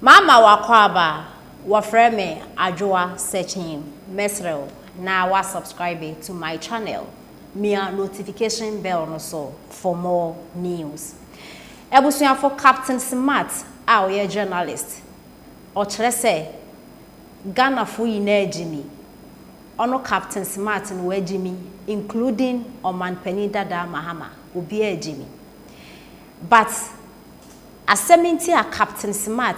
Mama wakɔ wɔfrɛ me Adwoa Searching. Mesrɛ wo na wa subscribe to my channel. Mia notification bell no so for more news. Abusuafo, Captain Smart a ɔyɛ journalist, ɔkyerɛ sɛ Ghanafoɔ nyinaa gyimi. Ɔno Captain Smart no wagyimi, including ɔmanpanin dada Mahama, obiara gyimi. But asɛm nti a Captain Smart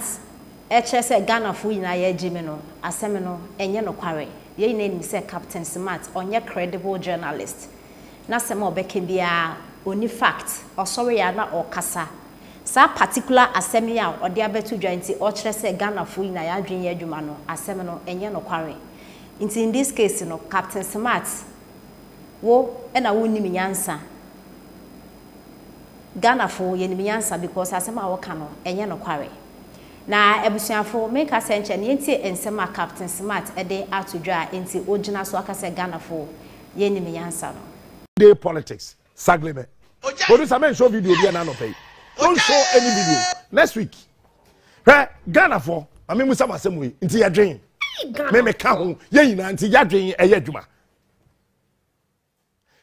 ɛkyerɛ sɛ Ghanafoɔ nyinaa yɛagyimi no, asɛm no ɛnyɛ nokware. Yɛn nyinaa nim sɛ Captain Smart ɔnyɛ credible journalist. N'asɛm a ɔbɛka biara ɔni fact, ɔsɔre a na ɔkasa. Saa particular asɛm yi a ɔde abɛto dwa nti ɔkyerɛ sɛ Ghanafoɔ nyinaa yɛadwene yɛ adwuma no, asɛm no ɛnyɛ nokware. Nti in this case no, Captain Smart, wo ɛna wonnim nyansa. Ghanafoɔ yɛnim nyansa because asɛm a wɔka no ɛnyɛ nokware. Na abusuafo, menka sɛ nkyɛn ne yɛntie nsɛm a Captain Smart ɛde ato dwa a nti ogyina so aka sɛ Ghanafoɔ yɛnim nyansa no. Day politics Sagleme. Producer, men show video bi na no pay. Don't show any video. Next week. Hwɛ, Ghana fo, mame musa masɛm wei. Nti yɛdwen. Me me ka ho, yɛn nyinaa nti yɛadwen ɛyɛ adwuma.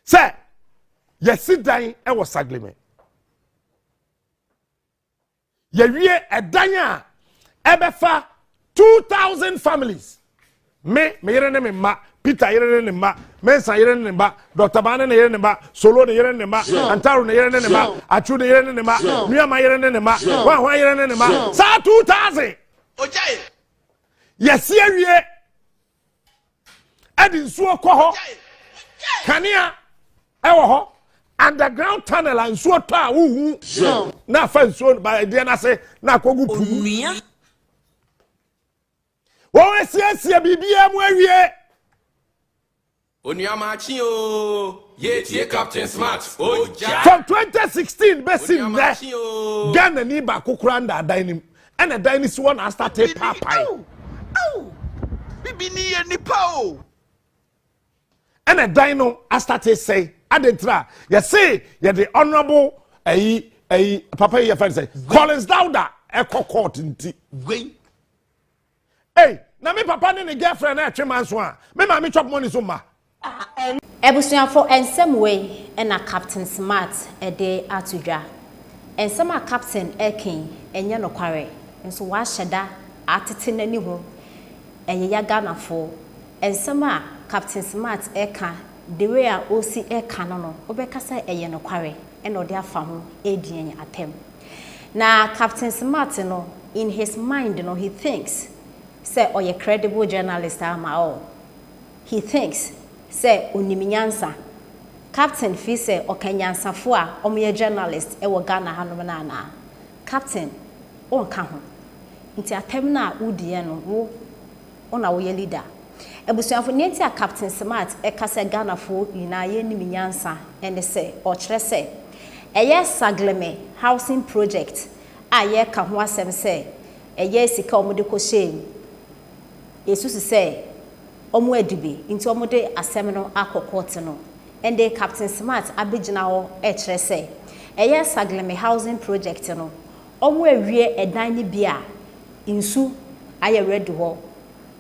Sɛ yɛsi dan ɛwɔ Sagleme. Yɛwie ɛdan a ɛbɛfa 2,000 families. Me yere ne me mma, Peter yere ne ne mma, Mensa yere ne ne mma, Dr. Bane ne yere ne mma, Solo ne yere ne ne mma, Antaro ne yere ne ne mma, Atsu ne yere ne ne mma, Nuama yere ne ne mma, Hwanhwan yere ne ne mma. Saa 2,000. Yɛsi awie. Ɛde nsuo kɔ hɔ. Kanea ɛwɔ hɔ. Underground tunnel a nsuo tɔ a wohu na afa nsuo ba ɛdeɛ n'ase na akɔgu pu mu. Wɔn asiesie biribiara mu awie. Onuamakye o, yɛtie Captain Smart ogya. From 2016 bɛsi nnɛ, Ghana ni baako koraa nda adan nim ɛna dan ni si hɔ na astart paapae. Bibi ni yɛ nipa o. Ɛna dan no astart sɛe adentira yɛse yɛde honourable ɛyi papa yi yɛ fɛn sɛ Collins Dauda ɛkɔ court nti. Wei. Ei, na me papa ne ne girlfriend na ɛtwe ma nso a me maame chop money so ma. Abusuafo, nsɛm wei ɛna Captain Smart ɛde ato dwa. Nsɛm a Captain ɛka ɛnyɛ nokware nso wahyɛ da atete n'ani ho ɛyɛ ya Ghanafoɔ. Nsɛm a Captain Smart ɛka, the way a ɔsi ɛka no, wobɛka sɛ ɛyɛ nokware ɛna ɔde afa ho ɛredi yɛn atɛm. Na Captain Smart no, in his mind no, he thinks sɛ ɔyɛ credible journalist ama ɔ he thinks sɛ onim nyansa. Captain fi sɛ ɔka nyansafo a ɔmoyɛ journalist ɛwɔ Ghana hanom no anaa? Captain, ɔnka ho. Nti atɛm no a wodiɛ no, wo wo na woyɛ leader. Abusuafo, nea nti a Captain Smart ɛka sɛ Ghanafoɔ nyinaa yɛnim nyansa ɛne sɛ ɔkyerɛ sɛ ɛyɛ Sagleme housing project a yɛka ho asɛm sɛ ɛyɛ sika a wɔde kɔhyɛɛ mu, yɛsusu sɛ wɔn adi bi nti wɔde asɛm no akɔ court no. Ɛnde Captain Smart abɛgyina hɔ ɛkyerɛ sɛ ɛyɛ Sagleme housing project no, wɔn awie ɛdan no bi a nsu ayɛ ready hɔ,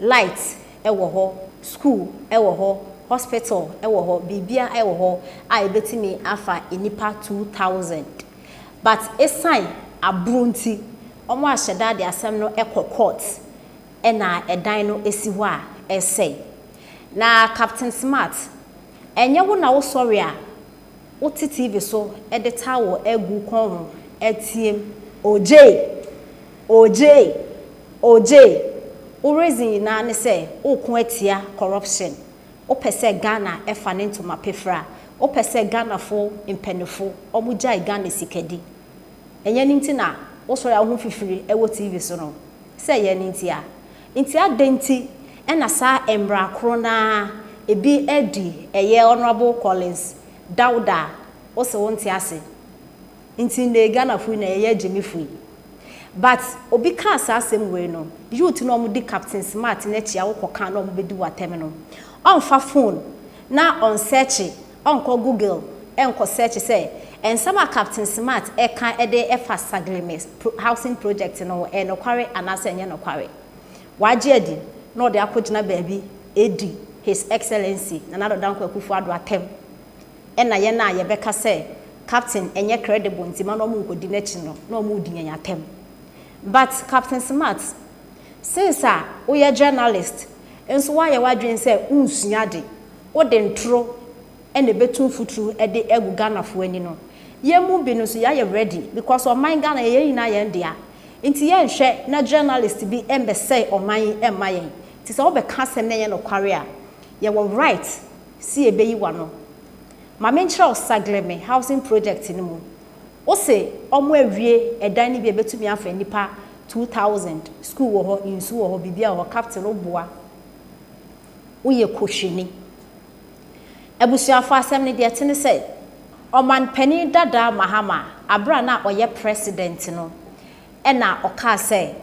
light ɛwɔ hɔ, school ɛwɔ hɔ, hospital ɛwɔ hɔ, biribia ɛwɔ hɔ a ebɛtumi afa nnipa 2,000, but esan aburo nti wɔn ahyɛ da de asɛm no ɛkɔ court ɛna ɛdan no esi hɔ a ɛsɛe. Na Captain Smart, ɛnyɛ wo na wosɔre a wote TV so ɛde towel agu kɔn ho ɛtiem "Ogye, ogye, ogye"? Wo reason nyinaa ne sɛ woko atia corruption, wopɛ sɛ Ghana ɛfa ne ntoma pefra, wopɛ sɛ Ghanafoɔ mpanimfoɔ ɔmo gyae Ghana sikadi. Ɛnyɛ ne nti na wosɔre a wo ho fifiri ɛwɔ TV so no sɛ ɛyɛ ne nti a? Nti adɛn nti ɛna saa mmara koro naa ebi adi ɛyɛ Honourable Collins Dauda a wosɛ wonte ase? Nti nne Ghanafoɔ yi na ɛyɛ agyimifo yi. But obi kaa saa asɛm wei no, youth na ɔmo di Captain Smart n'akyi a wokɔ kan na ɔmo bɛdi w'atɛm no, ɔmfa phone na ɔnsearch, ɔnkɔ Google ɛnkɔ search sɛ Nsɛm a Captain Smart ɛka de ɛfa Saglemi housing project no ho, ɛyɛ nokware anaasɛ ɛnyɛ nokware? Wagye adi na ɔde akɔgyina baabi redi His Excellency Nana Addo Dankwa Akufo-Addo atɛm. Ɛna yɛn a yɛbɛka sɛ Captain ɛnyɛ credible nti ma na ɔmo nkɔdi n'akyi no, na ɔmo redi yɛn atɛm. But Captain Smart, since a woyɛ journalist nso woayɛ w'adwene sɛ wonsua ade, wode ntoro na ɛbɛtu mfuturu de agu Ghanafoɔ ani no, yɛn mu bi no nso yɛayɛ ready because ɔman Ghana yɛ yɛn nyinaa yɛn dea. Nti yɛnhwɛ na journalist bi mmɛsɛe ɔman yi mma yɛn. Nti sɛ wobɛka asɛm na ɛnyɛ nokware a, yɛwɔ right sɛ yɛbɛyi w'ano. Ma menkyerɛ wo Saglemi housing project no mu. Wose ɔmo awie ɛdan no bi a ɛbɛtumi afa nnipa 2000, school wɔ hɔ, nsu wɔ hɔ, biribiara wɔ hɔ, captain woboa, woyɛ kohwini. Abusuafo, asɛm no deɛ ɛte ne sɛ, Ɔmanpanin dada Mahama, abere a na ɔyɛ president no, ɛna ɔkaa sɛ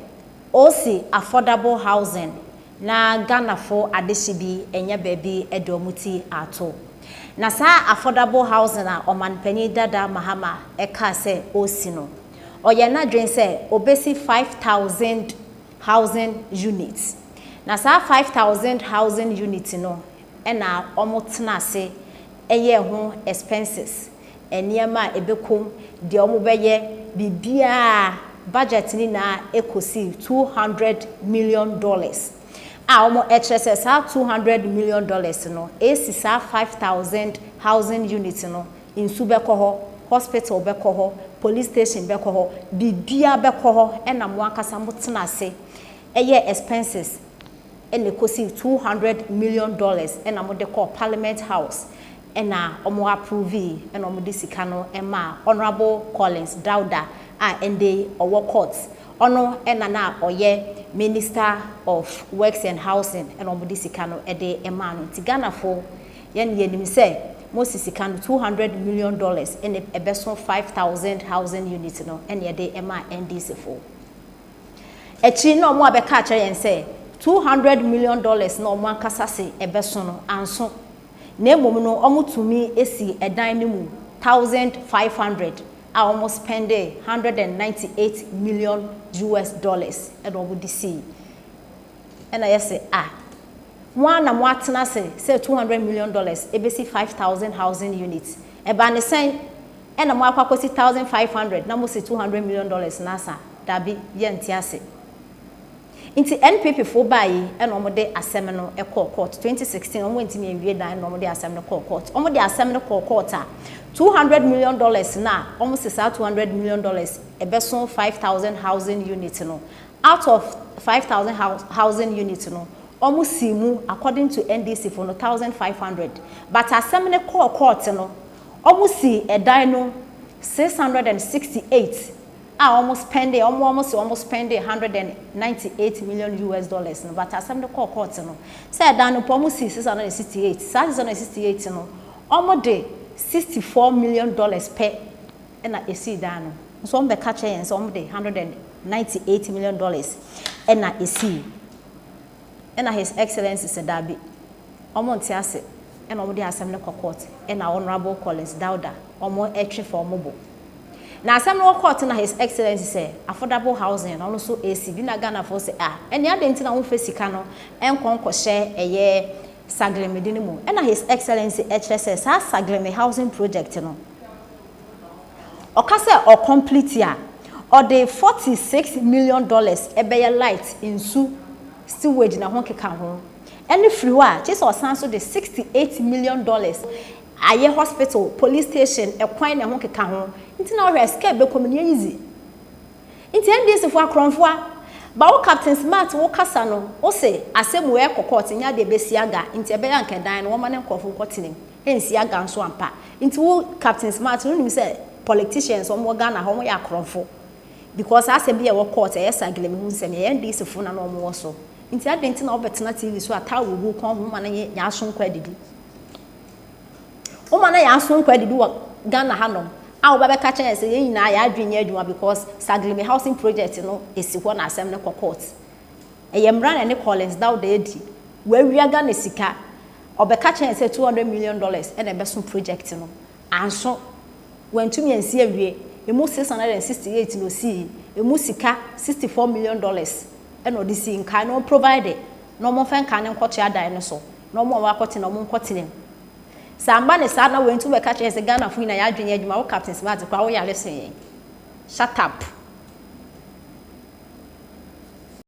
ɔresi affordable housing na Ghanafo adehye bi anya baabi de wɔn ti ato. Na saa affordable housing a Ɔmanpanin dada Mahama ɛkaa sɛ ɔresi no, ɔyɛ n'adwene sɛ ɔbɛsi 5,000 housing units. Na saa 5,000 housing units no, ɛna wɔn tena ase ɛyɛ ho expenses, nneɛma a ɛbɛkɔm, deɛ wɔn bɛyɛ, biribiara, budget ne nyinaa ɛkɔsi $200 million a wɔn ɛkyerɛ sɛ saa $200 million no esi saa 5,000 housing units no, nsu bɛkɔ hɔ, hospital bɛkɔ hɔ, police station bɛkɔ hɔ, biribiara bɛkɔ hɔ. Ɛna mo ankasa mo tena ase ɛyɛ expenses ɛna ɛkɔsi $200 million, ɛna mo de kɔɔ Parliament House, ɛna wɔn approve, ɛna wɔn de sika no ɛma Honourable Collins Dauda a ɛnde ɔwɔ court. Ɔno ɛna na ɔyɛ Minister of Works and Housing, ɛna wɔn de sika no ɛde ɛma no. Nti Ghanafoɔ, yɛn yɛnim sɛ mo si sika no $200 million ɛna ɛbɛso 5,000 housing unit no, ɛna yɛde ɛma NDC foɔ. Akyi na wɔn abɛka akyerɛ yɛn sɛ $200 million na wɔn ankasa se ɛbɛso no anso, na mmom no wɔn tumi esi ɛdan no mu 1,500 a wɔn spend US$198 million ɛna wɔn de si. Ɛna yɛsɛ a mo a na mo atena ase sɛ $200 million ebesi 5,000 housing units, ɛba ne sɛn ɛna mo akɔ akɔsi 1,500 na mo si $200 million n'asa? Dabi, yɛnte ase. Nti NPP foɔ baa yi, ɛna wɔn de asɛm no kɔɔ court 2016. Wɔn ntumi nwie dan na wɔn de asɛm no kɔɔ court. Wɔn de asɛm no kɔɔ court a $200 million na wɔn si saa $200 million ɛbɛso 5,000 housing unit no, out of 5,000 housing unit no, wɔn si mu, according to NDC foɔ no, 1,500, but asɛm no kɔɔ court no, wɔn si ɛdan no 668 a wɔn spend, wɔn si wɔn spend US$198 million no, but asɛm no kɔɔ court no sɛ ɛdan no po wɔn si 668. Saa 668 no, wɔn de $64 million pɛ ɛna esi dan no. Nso wɔn bɛka kyerɛ yɛn sɛ wɔn de $198 million ɛna esi. Ɛna His Excellency sɛ daabi, wɔn nte ase, ɛna wɔn de asɛm no kɔ court. Ɛna Honourable Collins Dauda wɔn ɛtwe fa wɔn bo na asɛm no wɔ court, na His Excellency sɛ affordable housing na ɔno nso esi bi, na Ghanafoɔ sɛ ah, ɛnea adi nti na wɔn fɛ sika no ɛnkɔ nkɔhyɛ ɛyɛ Saglemi no mu? Ɛna His Excellency ɛkyerɛ sɛ saa Saglemi housing project no, ɔka sɛ ɔcomplete a, ɔde $46 million ɛbɛyɛ light, nsu, sewage na ho keka ho. Ɛne firi hɔ a, kyerɛ sɛ ɔsan so de $68 million ayɛ hospital, police station, ɛkwan na ɛho keka ho. Nti na ɔhwɛ sika ɛbɛkɔ mu no yɛ easy. Nti NDC fo akorɔmfoa ba, wo Captain Smart, wo kasa no, wo se asɛm wɔ ɛkɔ court nya de bɛsi aga, nti ɛbɛyɛ anka no wɔma ne nkurɔfo nkɔtena mu ɛnsi aga nso ampa. Nti wo Captain Smart no nim sɛ politicians wɔn wɔ Ghana hɔ, wɔn yɛ akorɔmfo, because asɛm bi a ɛwɔ court ɛyɛ Saglemi ho nsɛm, yɛ NDC fo na wɔn wɔ so. Nti adi nti na wɔbɛtena TV so a towel gu kɔn ho ma no yɛ aso nkɔ adidi, wɔn ma no yɛ aso nkɔ adidi wɔ Ghana hanom a wɔbɛbɛka kyerɛ sɛ yɛn nyinaa yɛ adwene nyɛ adwuma because Saglemi housing project no esi hɔ na asɛm no kɔ court. Ɛyɛ mmara na ɛne Collins Dauda adi wɔawia Ghana sika. Ɔbɛka kyerɛ sɛ $200 million ɛna ɛbɛso project no anso. Wantumi ansi anwie. Emu 668 na osii. Emu sika $64 million ɛna ɔde sii. Nkae no ɔmprovide na wɔmfa nkae no nkɔtoa dan no so na wɔn a wɔakɔtena wɔn nkɔtena mu. Sɛ amba ne saa na wɔntu bɛka kyerɛ sɛ Ghanafo nyinaa yɛadwene adwuma, wo Captain Smart koraa woyare sen yɛn. Shut up.